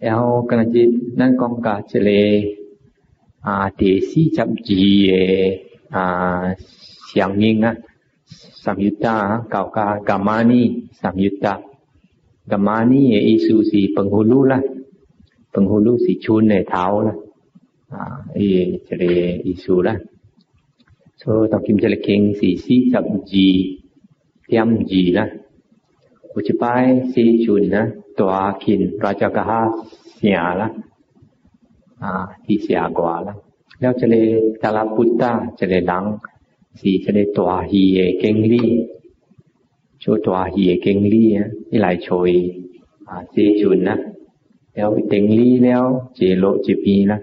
然後今仔日咱講甲這個啊第四十二个啊相應啊，Samyutta 到甲 Gamani Samyutta。Gamani 的意思是 penghulu 啦，penghulu 是村的頭啦，啊，伊這个意思啦。所以當今這个經是42.2啦。有一擺世尊啊，帶去拉遮吉哈城啦，啊，佇城外啦。了這个達拉布達這个人是這个大戲的經理，做大戲的經理啊，伊來揣啊世尊啊，了頂禮了，坐落一邊啦。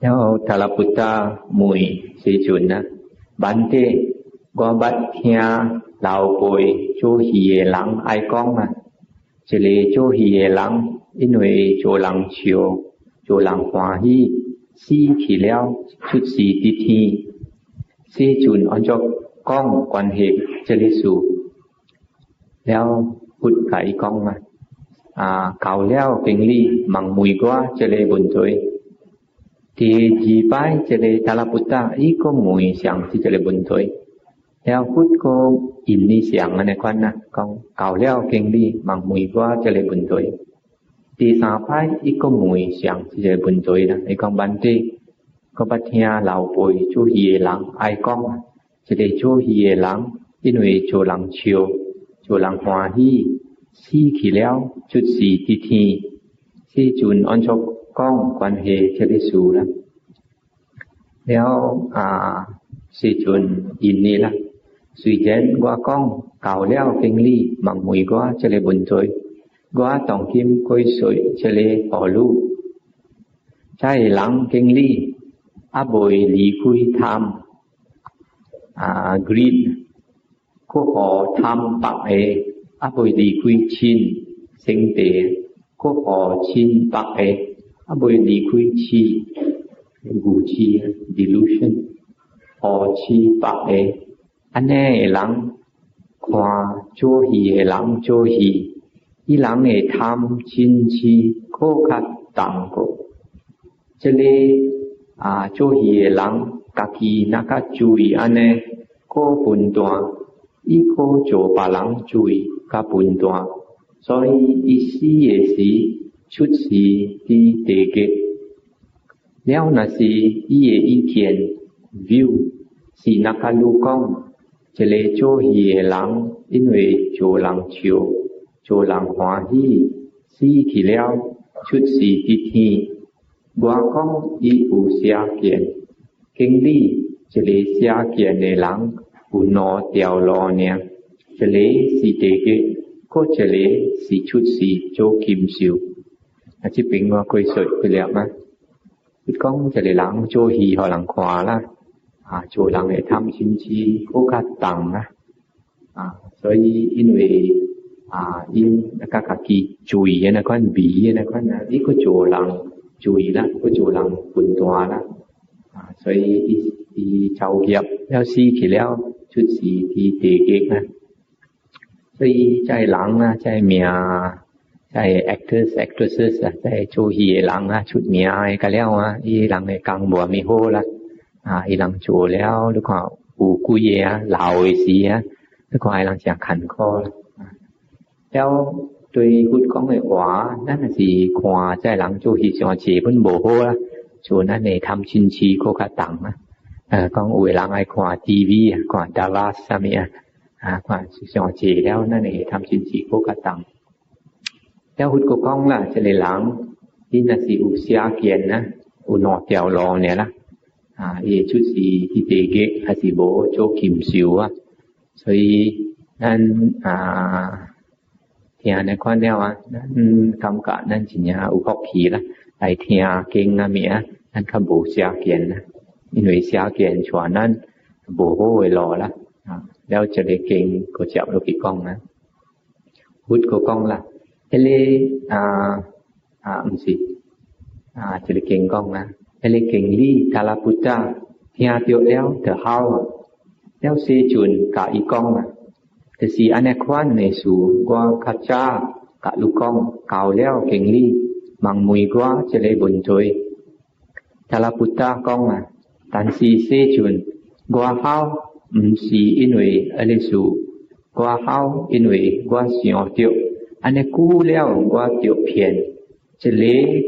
了達拉布達問世尊啊，梵蒂，我捌聽老輩做戲的人愛講啊，一个做戲的人，因為做人笑，做人歡喜，死去了出世佇天。世尊按怎講關係這个事？了佛共伊講啊，啊，到了經理問問我這个問題。第二擺這个達拉布達伊閣問上這个問題。了佛閣應伊上按呢款啊，講到了經理問問我這个問題。第三擺伊閣問上這个問題啦，伊講梵蒂，我捌聽老輩做戲的人愛講，一个做戲的人，因為做人笑，做人歡喜，死去了出世佇天。世尊按怎講關係這个事啦？了啊，世尊應伊啦。雖然我講到了經理問問我這个問題，我當今解說這个何如？這个人經理猶未離開貪啊 greed，閣予貪縛的，猶未離開嗔生地，閣予嗔縛的，猶未離開痴愚痴 delusion，予痴縛的，按呢的人看做戲的人做戲，伊人的貪嗔痴閣較重過。這个啊做戲的人家己若較注意按呢，閣笨惰，伊閣做別人注意較笨惰，所以伊死的時出世佇地獄。了若是伊的意見 view 是若假如講，一个做戲的人，因為做人笑，做人歡喜，死去了出世佇天。我講伊有邪見，經理一个邪見的人有兩條路爾，一个是地獄，閣一个是出世做禽獸。啊，這邊我解說幾粒啊。伊講一个人做戲予人看啦，啊，做人的貪嗔痴閣較重啊，啊，所以因為啊，𪜶較家己注意的那款味的那款啊，伊閣做人注意啦，閣做人笨蛋啦，啊，所以伊伊造業了死去了，出世佇地獄啊。所以這人啊，這名，這 actors actresses 啊，這做戲的人啊，出名的個了啊，伊人的工無蝦米好啦，啊，伊人做了，你看有幾个啊，老的時啊，你看伊人誠艱苦啦。了對佛講的話，咱若是看這人做戲傷濟本無好啦，做咱的貪嗔痴閣較重啊。講有的人愛看 TV 啊，看 drama 啥物啊，啊，看傷濟了，咱的貪嗔痴閣較重。了佛閣講啦，這个人，伊若是有邪見啊，有兩條路爾啦，啊，伊會出世去地獄，還是無做禽獸啊？所以咱啊聽按呢款了啊，咱感覺咱真正有福氣啦，來聽經啊物啊，咱較無邪見啦，因為邪見帶咱無好的路啦，啊，了這个經閣接落去講啊，佛閣講啦，彼个啊啊，毋是啊，這个經講啊，彼个經理達拉布達聽著了就好啊，了世尊共伊講啊，就是按呢款的事，我較早共汝講，到了經理，問問我這个問題。達拉ពុ達講啊，但是世尊，我吼毋是因為按呢事，我吼因為我想著，按呢久了我著騙一个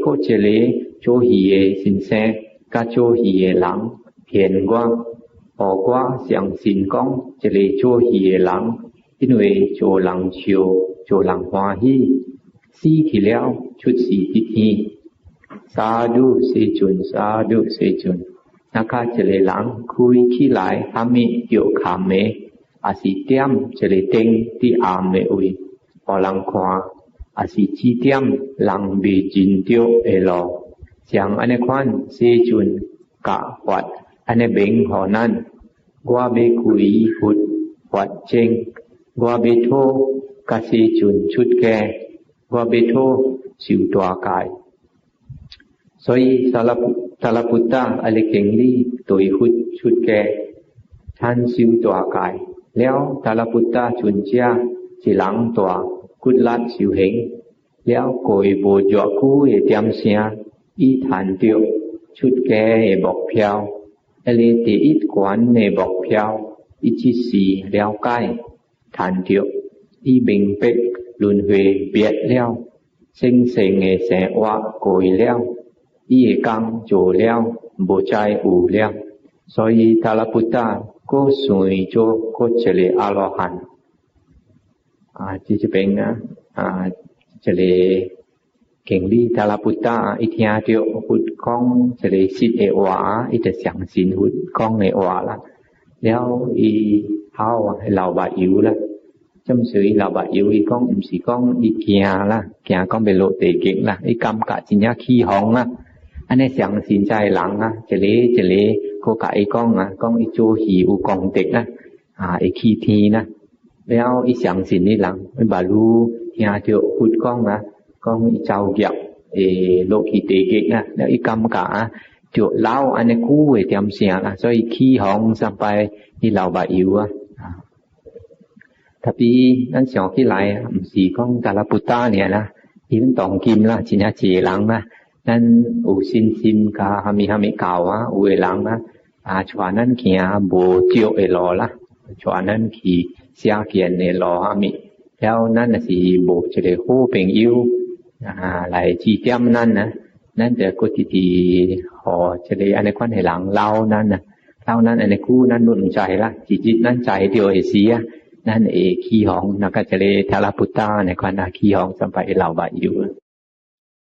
閣一个做戲的先生，佮做戲的人騙我，予我相信講這个做戲的人，因為做人笑，做人歡喜，死去了出世佇天。Sādhu 世尊，sādhu 世尊。若假一個人開起來，啥物著崁的，抑是點一個燈佇暗的位，予人看，抑是指點人袂認著的路。像按呢款世尊教法，按呢明予咱，我欲歸佛法僧，我欲討共世尊出家，我欲討受大戒。所以薩拉達拉ពុ達愛來敬禮對佛出家，參修大戒了。達拉ពុ達尊者一人大骨力修行了，過無偌久的點聲，伊趁著出家的目標，彼个第一懸的目標，伊這時了解，趁著，伊明白輪迴滅了，生生的生活過了。伊的工做了，無再有了，所以達拉ពុ達閣算做閣一个阿羅漢。啊，這這邊啊，啊，這个敬禮達拉ពុ達，伊聽著佛講一個實的話，伊就相信佛講的話啦。了，伊哭啊，流目油啦。這時伊流目油，伊講毋是講伊驚啦，驚講欲落地獄啦，伊感覺真正起鬨啦。按呢相信這个人啊，一个一个，閣共伊講啊，講伊做戲有功德啦，啊，會去天啦。了，伊相信彼人，伊目睭聽著佛講啊，講伊造業會落去地獄啊，了伊感覺啊，著老按呢久的點聲啦，所以起鬨三擺伊流目油啊。Tapi 咱想起來啊，毋是講達拉ពុ達爾啦，伊當今啦，真正濟人啦。咱有信心佮啥物啥物教啊，有的人啊，啊，帶咱行無對的路啦，帶咱去邪見的路啥物，了咱若是無一个好朋友啊來指點咱啊，咱就閣直直予這个按呢款的人摟咱啊，摟咱按呢久，咱攏毋知啦，一日咱知著的時啊，咱會起鬨，若佮這个達拉ពុ達按呢款啊起鬨，三擺會流目油。